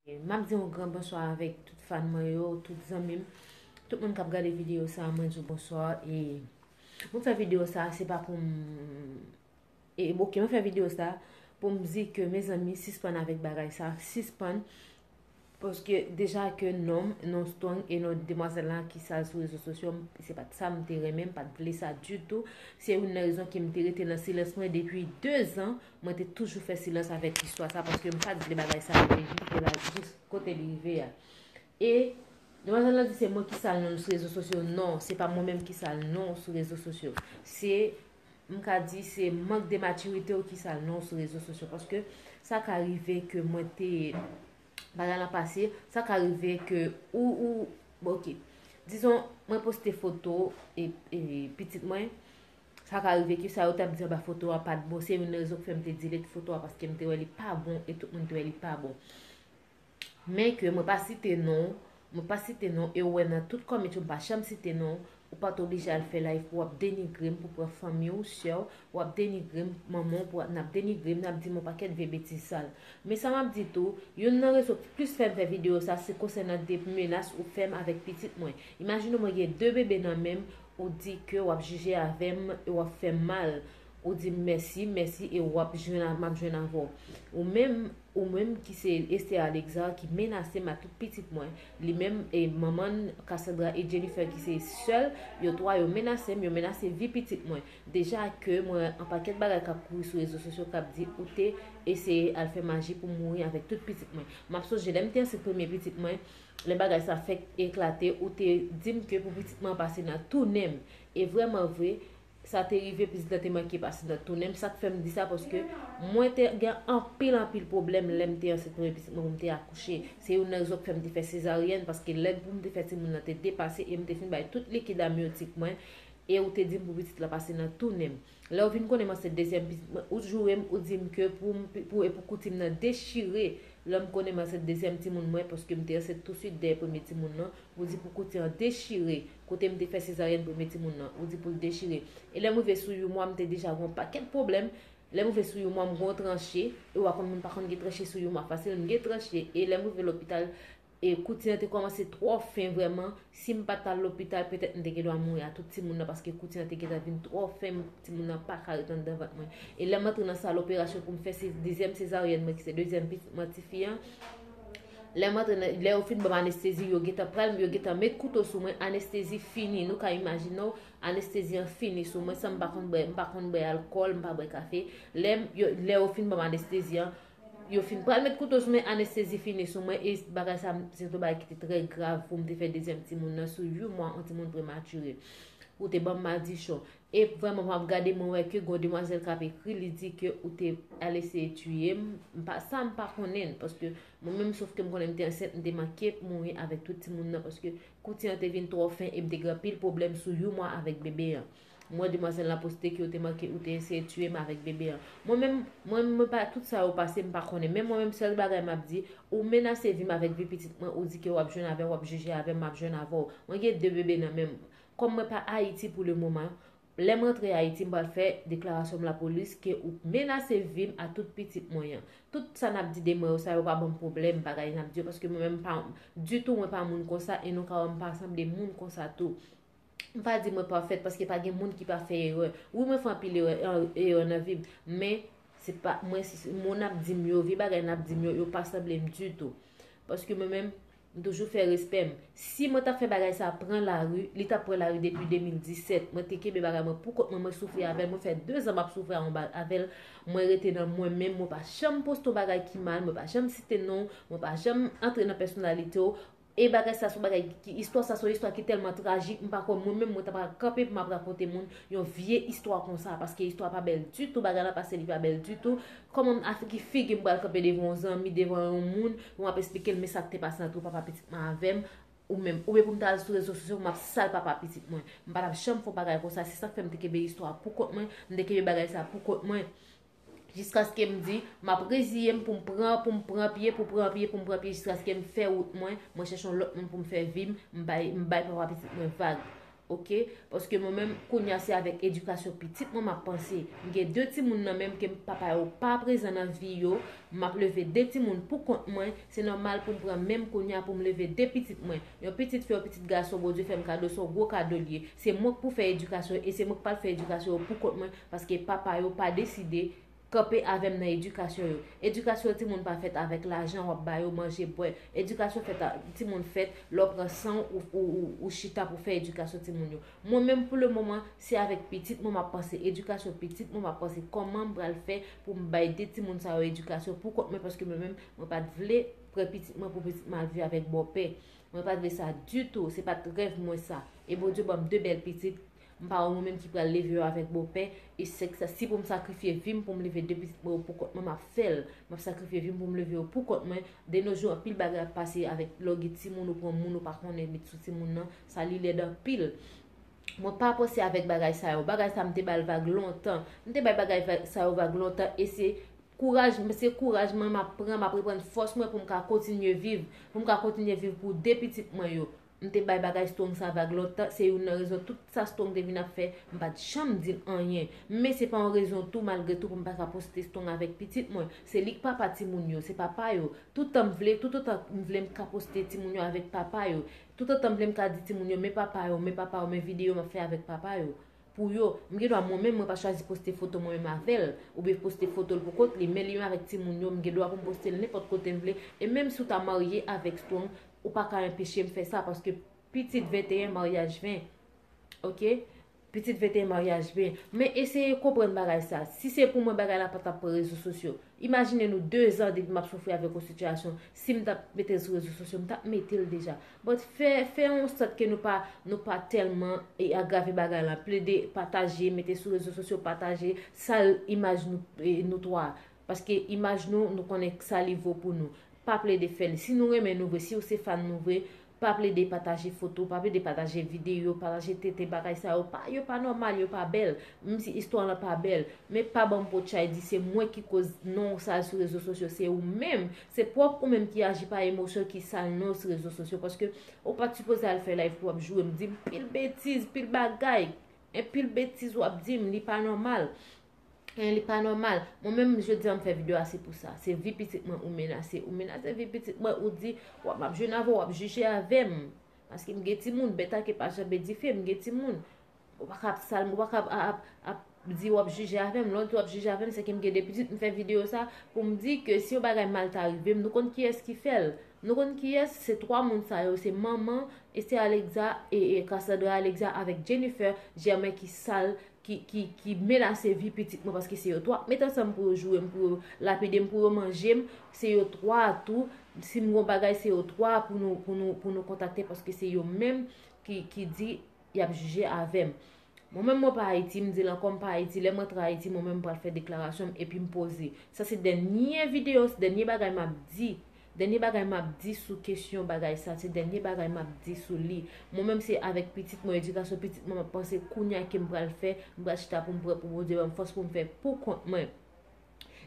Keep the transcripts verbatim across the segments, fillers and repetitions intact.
M ap di yon gran bonswa avèk tout fan mwen yo, tout zanmi m, tout moun k ap gade videyo sa a, mwen di w bonswa. E mwen fè videyo sa a, se pa pou m, e, ok, mwen fè videyo sa a pou m di ke, mezanmi, sispann avèk bagay sa a, sispann. Paske deja ke non m, non Strong e non demwazèl la ki sal sou rezo sosyo, m, se pa t sa m te renmen, m pa t vle sa ditou. Se youn nan rezon ke m te rete nan silans mwen depi de zan. Mwen te toujou fè silans avèk istwa sa, paske m pa t vle bagay sa rive jis la, jis kote li rive a. E demwazèl la di se mwen ki sal non l sou rezo sosyo. Non, se pa mwen menm ki sal non w sou rezo sosyo. Se, m ka di, se mank de matirite w ki sal non w sou rezo sosyo. Paske sa ka rive ke mwen te, bagay lan pase, sa ka rive ke ou, ou, bon, ok. Dizon, mwen poste foto e, e pitit mwen. Sa ka rive ke sa yo t ap di anba foto a pa t bon. Se youn nan rezon k fè m te delete foto a, paske m te wè li pa bon e tout moun te wè li pa bon. Men ke mwen pa site non, mwen pa site non, e ou wè nan tout kòmantè yo m pa janm site non, ou pa t oblije al fè live pou w ap denigre m, pou pran fanmi w, sè w, w ap denigre m, manman w, pou n ap denigre m, n ap di m yon pakèt vye betiz sal. Men sa m ap di tou, youn nan rezon k plis fè m fè videyo sa, se konsènan de menas ou fè m avèk pitit mwen. Imajine w mwen gen de bebe nan men m, ou di ke w ap jije avè m e w ap fè m mal. Ou di m mèsi, mèsi, e w ap jwenn a, m ap jwenn avè w. Ou menm, ou menm ki se Esther Alexa ki menase m ak tout pitit mwen. Li menm e manman n, Cassandra e Jennifer ki se sè l, yo twa yo menase m, yo menase vi pitit mwen. Deja ke mwen wè yon pakèt bagay k ap kouri sou rezo sosyo k ap di ou te eseye al fè maji pou mouri avèk tout pitit mwen. M ap sonje lè m te ansent premye pitit mwen, lè bagay sa fèk eklate, ou te di m ke pou pitit mwen pase nan tou nen m. E vrèman vre, sa te rive, pitit lan te manke pase nan tou nen m. Sa k fè m di sa, paske mwen te gen anpil, anpil pwoblèm lè m te ansent premye pitit mwen pou m te akouche. Se youn nan rezon k fè m te fè sezaryèn, paske lè pou m te fè timoun nan te depase e m te fin bay tout likid amyotik mwen, e ou te di m pou pitit lan pase nan tou nen m. Lè w vin konnen m ansent dezyèm pitit mwen, ou joure m, ou di m ke pou m, pou, e pou kouti m nan dechire, lè m konnen m ansent dezyèm timoun mwen, paske m te ansent touswit dèyè premye timoun nan, ou di pou kouti an dechire, kote m te fè sezaryèn premye timoun nan, ou di pou l dechire. E lè m rive sou yon mwa, m te deja gen yon pakèt pwoblèm. Lè m rive sou yon mwa, m gen yon tranche, e w a konn moun pa konn gen tranche sou yon mwa fasil, m gen tranche, e lè m rive lopital, e kouti an te kòmanse twò fen vrèman. Si m pa t al lopital, petèt m te gen dwa mouri a tout timoun nan, paske kouti an te gentan vin twò fen, timoun nan pa ka ret anndan vant mwen. E lè m antre nan sal operasyon pou m fè se dezyèm sezaryèn mwen, ki se dezyèm pitit mwen, tifi an, lè m antre nan, lè yo fin ban m anestezi, yo gentan pral, yo gentan met kouto sou mwen, anestezi fini. Nou ka imajine w, anestezi an fini sou mwen, san m pa konn bwè, m pa konn bwè alkòl, m pa bwè kafe. Lè m, yo, lè yo fin ban m anestezi an, yo fin pral met kouto sou mwen, anestezi fini sou mwen, e bagay sa, se te yon bagay ki te trè grav pou m te fè dezyèm timoun nan sou yon mwa, yon timoun prematire. Ou te ban m madichon. E vrèman, m ap gade, mwen wè ke gon demwazèl k ap ekri, li di ke ou te al eseye tiye m. M pa, sa m pa konnen, paske mwen menm, sof ke m konnen m te ansent, m te manke mouri avèk tout timoun nan, paske kouti an te vin twò fen e m te gen anpil pwoblèm sou yon mwa avèk bebe an. Mwen, demwazèl la poste ke ou te manke, ou te eseye tiye m avèk bebe an. Mwen menm, mwen, mwen pa, tout sa yo pase, m pa konnen. Men mwen menm, sèl bagay m ap di, ou menase vi m avèk vi pitit mwen, ou di ke w ap jwenn avè m, w ap jije avè m, m ap jwenn avè w. Mwen gen de bebe nan men m. Kòm mwen pa Ayiti pou le moman, lè m rantre Ayiti, m pral fè deklarasyon m lapolis ke ou menase vi m a tout pitit mwen an. Tout sa n ap di de mwen yo, sa yo pa ban m pwoblèm, bagay n ap di yo, paske mwen menm pa, ditou, mwen pa moun konsa, e nou ka wè m pa sanble moun konsa tou. M pa di mwen pafèt, paske pa gen moun ki pa fè erè. Wi, mwen fè anpil erè, erè nan vi m, men se pa, mwen, se, mo n ap di m yo, vye bagay n ap di m yo, yo pa sanble m ditou. Paske mwen menm, m toujou fè respè m. Si mwen t ap fè bagay sa pran lari, li t ap pran lari depi de mil disèt. Mwen te kenbe bagay mwen pou kont mwen, mwen soufri avè l. Mwen fè de zan m ap soufri a yon ba-, avè l. Mwen rete nan mwen menm, mwen pa janm poste yon bagay ki mal, mwen pa janm site non w, mwen pa janm antre nan pèsonalite w. E bagay sa se yon bagay ki, istwa sa se yon istwa ki tèlman trajik, m pa kwè mwen menm mwen ta pral kanpe pou m ap rakonte moun yon vye istwa konsa, paske istwa pa bèl ditou, bagay la pase li pa bèl ditou. Kòman m, a ki figi m pral kanpe devan yon zanmi, devan yon moun, pou m ap esplike l men sa k te pase ant papa pitit mwen avè m, ou menm, oubyen pou m ta al sou rezo sosyo pou m ap sal papa pitit mwen. M pa t ap janm fè yon bagay konsa, se sa k fè m te kenbe istwa pou kont mwen, m te kenbe bagay sa pou kont mwen. Jiskaske m di, m ap reziye m pou m pran, pou m pran pye, pou pran pye, pou m pran pye, jiskaske m fè wout mwen, mwen chèche yon lòt moun pou m fè vi m, m bay, m bay papa pitit mwen vag. Ok? Paske mwen menm, kounye a se avèk edikasyon pitit mwen m ap panse. M gen de timoun nan menm ke papa yo pa prezan nan vi yo. M ap leve de timoun pou kont mwen. Se nòmal pou m pran menm kounye a pou m leve de pitit mwen. Yon pitit fi, yon pitit gason, Bondye fè m kado, se yon gwo kado l ye. Se mwen k pou fè edikasyon e se mwen k pral fè edikasyon yo pou kont mwen. Paske papa yo pa deside kanpe avè m nan edikasyon yo. Edikasyon timoun pa fèt avèk lajan w ap ba yo manje, bwè. Edikasyon fèt a, timoun fèt lè w pran san w, ou, ou, ou, ou chita pou fè edikasyon timoun yo. Mwen menm, pou le moman, se avèk pitit mwen m ap panse, edikasyon pitit mwen m ap panse, kòman m pral fè pou m bay de timoun sa yo edikasyon pou kont mwen, paske mwen menm, mwen pa t vle pran pitit mwen pou pitit mwen al viv avèk bòpè. Mwen pa t vle sa ditou, se pa t rèv mwen sa. E Bondye ban m de bèl pitit, m pa wè mwen menm ki pral leve yo avèk bòpè, e se sa, si pou m sakrifye vi m pou m leve de pitit mwen yo pou kont mwen, m ap fè l. M ap sakrifye vi m pou m leve yo pou kont mwen. De nos jours, anpil bagay ap pase avèk lè w gen timoun, ou pran moun ou pa konnen met sou timoun nan, sa li lèd anpil. Mwen pa panse avèk bagay sa yo. Bagay sa m te ba l vag lontan. M te bay bagay va- sa yo vag lontan e se kouraj, se kouraj mwen m ap pran, m ap reprann fòs mwen pou m ka kontinye viv, pou m ka kontinye viv pou de pitit mwen yo. M te bay bagay Strong sa vag lontan, se youn nan rezon tout sa Strong te vin ap fè, m pa t janm di l anyen. Men se pa yon rezon tou, malgre tou, pou m pa ka poste Strong avèk pitit mwen. Se li k papa timoun yo, se papa yo. Toutan m vle, toutotan m vle m ka poste timoun yo avèk papa yo. Toutotan m vle m ka di timoun yo, men papa yo, men papa yo, men videyo m ap fè avèk papa yo. Pou yo, m gen dwa mwen menm, mwen pa chwazi poste foto mwen menm avè l, oubyen poste foto l pou kont li, men li menm avèk timoun yo, m gen dwa pou m poste l nenpòt kote m vle, e menm si w ta marye avèk Strong, ou pa ka anpeche m fè sa, paske pitit venteyen, maryaj ven. Ok? Pitit venteyen, maryaj ven. Men eseye konprann bagay sa. Si se pou mwen, bagay la pa t ap pran rezo sosyo. Imajine nou de zan depi m ap soufri avèk yon sitiyasyon. Si m t ap mete l sou rezo sosyo, m t ap mete l deja. But fè, fè yon sòt ke nou pa, nou pa tèlman e agrave bagay la. Plede pataje, mete sou rezo sosyo, pataje, sal imaj nou, e, nou twa. Paske imaj nou, nou konnen sa li vo pou nou. Pa plede fè l. Si nou renmen nou vre, si w se fan nou vre, pa plede pataje foto, pa plede pataje videyo, pataje tete, bagay sa yo pa, yo pa nòmal, yo pa bèl. Menm si istwa lan pa bèl, men pa ban m potchay di se mwen ki koz non w sal sou rezo sosyo, se ou menm, se pwòp ou menm ki aji pa emosyon ki sal non w sou rezo sosyo, paske ou pa t sipoze al fè live pou w ap joure m, di m pil betiz, pil bagay, en pil betiz w ap di m, li pa nòmal. En, li pa nòmal. Mwen menm, jodi a m fè videyo a, se pou sa. Se vi pitit mwen ou menase. Ou menase vi pitit mwen, ou di, w ap, m ap jwenn avè w, w ap jije avè m. Paske m gen timoun, bèt a ke pa janbe dife, m gen timoun. Ou pa ka ap sal, ou pa ka ap, ap, ap di w ap jije avè m. Lè w di w ap jije avè m, se ke m gen de pitit, m fè videyo sa pou m di ke si yon bagay mal ta rive m, nou konn kiyès ki fè l. Nou konn kiyès, se twa moun sa yo, se manman, Esther Alexa e, e Cassandra Alexa avèk Jennifer Germain ki sal ki, ki, ki menase vi pitit mwen, paske se yo twa k met ansanm pou yo joure m, pou yo lapide m, pou yo manje m. Se yo twa a tou. Si m gon bagay, se yo twa a pou nou, pou nou, pou nou kontakte, paske se yo menm ki, ki di y ap jije avè m. Mwen menm, mwen pa Ayiti, m di l ankò, m pa Ayiti. Lè m rantre Ayiti, mwen menm, m pral fè deklarasyon m epi m poze. Sa se dènye videyo, dènye bagay m ap di. Dènye bagay m ap di sou kesyon bagay sa, se dènye bagay m ap di sou li. Mwen menm, se avèk pitit mwen, edikasyon pitit mwen, m ap panse kounye a ke m pral fè, m pral chita pou m prè pou Bondye ban m fòs pou m fè pou kont mwen.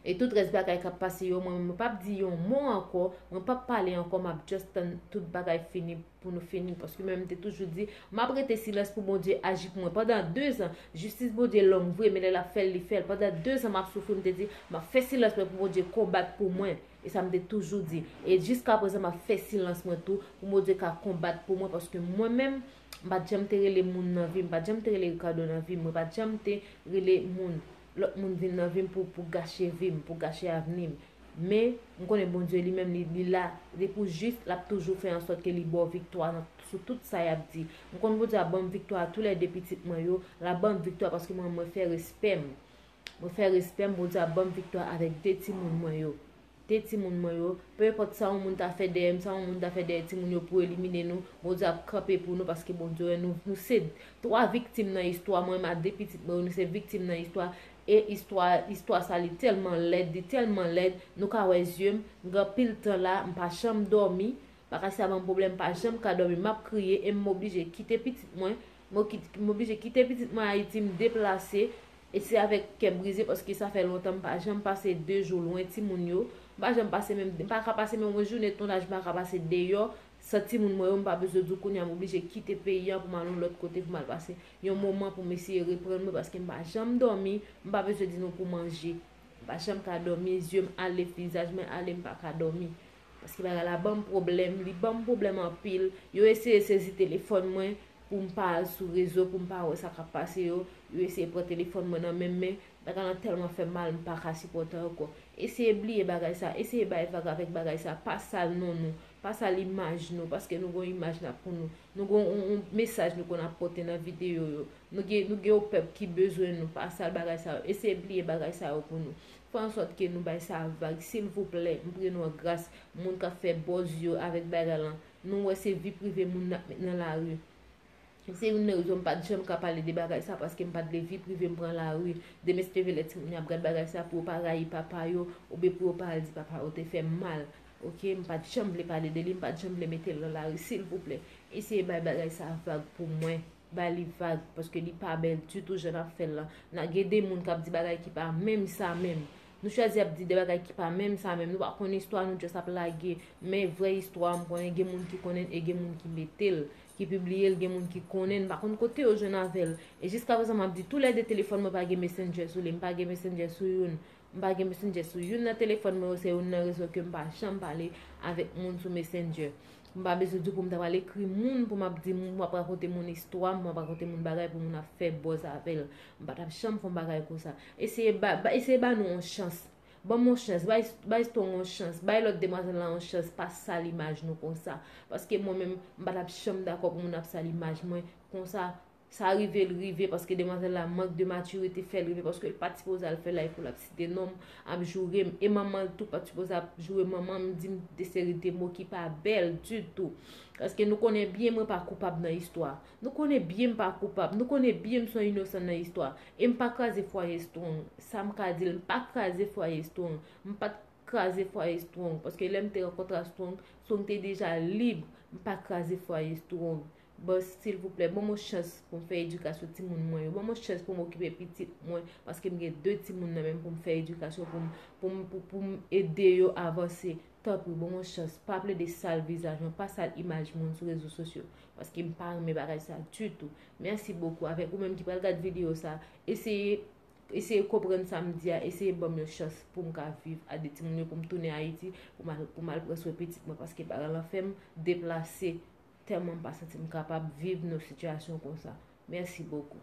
E tout rès bagay k ap pase yo, mwen, mwen p ap di yon mo ankò, mwen p ap pale ankò, m ap just tann tout bagay fini pou nou fini, paske mwen, m te toujou di, m ap rete silans pou Bondye aji pou mwen. Pandan de zan, jistis Bondye long vre, men lè l ap fè l, li fè l. Pandan de zan, m ap soufri, m te di, m ap fè silans mwen pou Bondye konbat pou mwen. E sa m te toujou di. E jiskaprezan, m ap fè silans mwen tou pou Bondye ka konbat pou mwen, paske mwen menm, m pa t janm te rele moun nan vi m, m pa t janm te rele Ricardo nan vi m, mwen pa t janm te rele moun, lòt moun vin nan vi m pou, pou gache vi m, pou gache avni m. Men, m konnen Bondye li menm, li, li la, li pou jis, l ap toujou fè ansòt ke li ba w viktwa nan, sou tout sa y ap di. M konn Bondye ap ban m viktwa a toulède pitit mwen yo, l ap ban m viktwa paske mwen, mwen fè respè m. Mwen fè respè m, Bondye ap ban m viktwa avèk de timoun mwen yo. De timoun mwen yo, pe enpòt sa yon moun ta fè dèyè m, sa yon moun ta fè dèyè timoun yo pou elimine nou, Bondye ap kanpe pou nou, paske Bondye wè nou, nou se twa viktim nan istwa, mwen menm a de pitit mwen yo, nou se viktim nan istwa, e istwa, istwa sa li tèlman lèd, li tèlman lèd, nou ka wè zye m, m gen anpil tan la, m pa janm dòmi, bagay sa ban m pwoblèm, m pa janm ka dòmi, m ap kriye e m oblije kite pitit mwen, m ki-, m oblije kite pitit mwen Ayiti, m deplase, e se avèk kè brize paske sa fè lontan m pa janm pase de jou lwen timoun yo, m pa janm pase menm, m pa ka pase menm yon jounen tounaj, m pa ka pase deyò, San timoun mwen yo, m pa bezwen di w kounye a m oblije kite peyi a pou m al yon lòt kote pou m al pase yon moman pou m eseye reprann mwen, paske m pa janm dòmi, m pa bezwen di nou pou manje. M pa janm ka dòmi, zye m ale, vizaj mwen ale, m pa ka dòmi. Paske bagay la ban m pwoblèm, li ban m pwoblèm anpil. Yo eseye sezi telefòn mwen pou m pa al sou rezo, pou m pa wè sa k ap pase yo. Yo eseye pran telefòn mwen nan men m, men bagay lan tèlman fè m mal, m pa ka sipòte ankò. Eseye bliye bagay sa, eseye bay vag avèk bagay sa, pa sal non nou, pa sal imaj nou, paske nou gon imaj n ap pou nou. Nou gon yon, yon mesaj nou konn ap pote nan videyo yo. Nou gen, nou gen yon pèp ki bezwen nou, pa sal bagay sa yo. Eseye bliye bagay sa yo pou nou. Fè ansòt ke nou bay sa vag, silvouplè, m priye nou an gras, moun k ap fè buzz yo avèk bagay lan. Nou wè se vi prive moun n ap met nan lari. Se youn nan rezon m pa t janm ka pale de bagay sa, paske m pa t vle vi prive m pran lari. Demen si te vle lè timoun yo ap gad bagay sa pou yo pa rayi papa yo, oubyen pou yo pa al di papa yo te fè m mal. Oke, m pa t janm vle pale de li, m pa t janm vle mete l nan lari, silvouplè. Eseye bay bagay sa vag pou mwen. Ba li vag, paske li pa bèl ditou jan n ap fè l lan. N a gen de moun k ap di bagay ki pa menm sa menm. Nou chwazi ap di de bagay ki pa menm sa menm. Nou pa konn istwa, nou just ap lage. Men vrè istwa, m konnen gen moun ki konnen e gen moun ki mete l, ki pibliye l, gen moun ki konnen. M pa konn kote yo jwenn avè l. E jiskaprezan, m ap di toulède telefòn mwen pa gen Messenger sou li. M pa gen Messenger sou youn. M pa gen Messenger sou youn nan telefòn mwen yo, se youn nan rezon ke m pa janm pale avèk moun sou Messenger. M pa bezwen di w pou m ta pral ekri moun, pou m ap di moun, pou m ap rakonte moun istwa m, pou m ap rakonte moun bagay, pou moun ap fè buzz avè l. M pa t ap janm fè yon bagay konsa. Eseye ba, ba, eseye ba nou yon chans. Ban m yon chans, bay, bay Strong yon chans, bay lòt demwazèl lan yon chans, pa sal imaj nou konsa. Paske mwen menm, m pa t ap janm dakò pou moun ap sal imaj mwen konsa. Sa rive l rive, paske demwazèl la mank de matirite fè l rive, paske l pa t sipoze al fè live pou l ap site non m, ap joure m, e manman l tou pa t sipoze ap joure manman m, di m de seri de mo ki pa bèl ditou. Paske nou konnen byen mwen pa koupab nan istwa. Nou konnen byen m pa koupab. Nou konnen byen m se yon inosan nan istwa. E m pa kraze fwaye Strong. Sa m ka di l, m pa kraze fwaye Strong. M pa t kraze fwaye Strong. Paske lè m te rankontre a Strong, Strong te deja lib. M pa kraze fwaye Strong. Bòs, silvouplè, ban m yon chans pou m fè edikasyon timoun mwen yo. Ban m yon chans pou m okipe pitit mwen, paske m gen de timoun nan men m pou m fè edikasyon, pou m, pou m, pou, pou m ede yo avanse. Tanpri, ban m yon chans. Pa plede sal vizaj mwen, pa sal imaj moun sou rezo sosyo, paske m pa renmen bagay sa ditou. Mèsi bokou. Avèk ou menm ki pral gad videyo sa, eseye, eseye konprann sa m di a, eseye ban m yon chans pou m ka viv a de timoun yo, pou m tounen Ayiti, pou m al, pou m al pran swen pitit mwen, paske bagay lan fè m deplase. Tèlman m pa santi m kapab viv nan sitiyasyon konsa. Mèsi bokou.